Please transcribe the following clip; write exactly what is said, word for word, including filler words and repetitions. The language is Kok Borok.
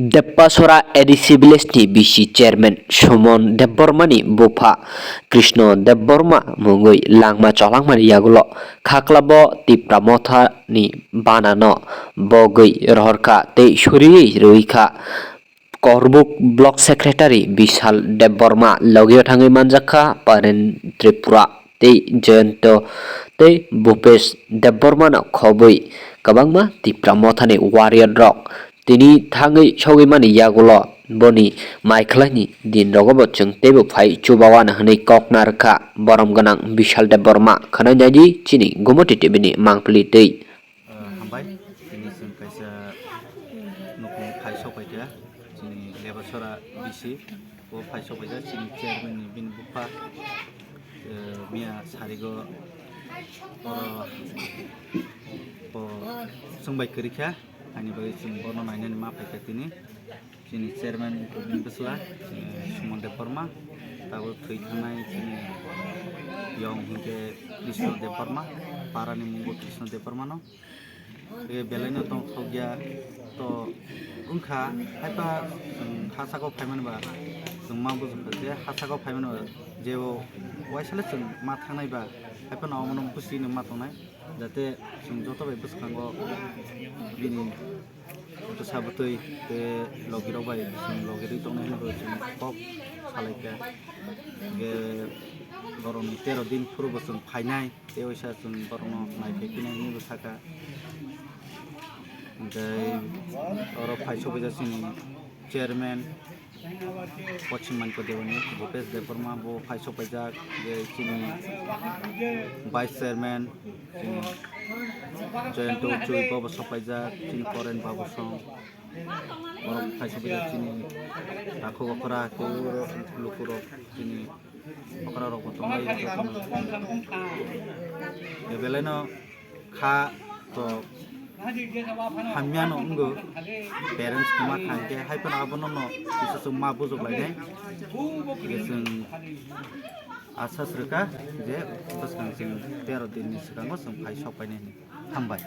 Deppasora A D C village ni B C chairman Suman Debbarma ni bupha Krishna Debbarma mungwi langma cholangmani yagulo khaklabo Tipra Motha ni bana no bogwi rohorkha tei suriwi rwikha. Korbuk block secretary Bishal Debbarma logio thangwi manjakha Paren Tripura tei Jayanta tei Bhupesh Debbarma no khobwi kwbangma Tipra Motha ni warrior rok tini thangwi sogwi mani yagulo boni maikhlaini din rogo bo chwng teibo phai chubawana hwnwi kok narwkha borom gwnang Bishal Debbarma. Khwnai naidi chini Gumoti T V ni mangpili twi. Hambai, tini chwng kaisa nukung phai sokpaikha chini Lebasora B C o phai sokpaikha chini chairman ni bini bupha. Miya sarigo oro o chwngbai kwrwikha, ani bagwi chwng bono nainani ma phaikha tini. Chini chairman bini bwsla, eh, Suman Debbarma, tabuk thwi thangnai chini yong hinkhe Krishna Debbarma, parani mungo Krishna Debbarma no. Tei belaino tongthokya to wngkha, haipa chwng ha saka o phaimani ba chwng ma bujukha je ha saka o phaimani ba jebo waisale chwng ma thangnai ba haiphano omono bwswino ma tongnai. Jate chwng joto bai bwskango bini bwsa bwtwi tei logirok bai chwng logirwi tongnai hinwi chwng kok salaikha. Hingke borokni tero din phuru bo chwng phainai tei waisa chwng borokno naiphai phinai hinwi bo sakha. Hingke oro phai sogwijak chini chairman Pochim Mankya Deboni, Bhupesh Debbarma bo phai sokpaijak, je chini vice chairman, chini Jayanta Uchui bo bo sokpaijak, chini Poren Babu Song, borok phai sokpaijak chini takhuk okra, tei oro lukurok chini okra rok bo tonglai jotono. Belaino kha to hamya no wngo, parents kwma kha hwnkhe hai phano abono no kisa chwng ma bujok lainai. Hwnkhe chwng asas rwkha je bwskang chwng tero din ni swkango chwng phai sok painai hinwi. Hambai.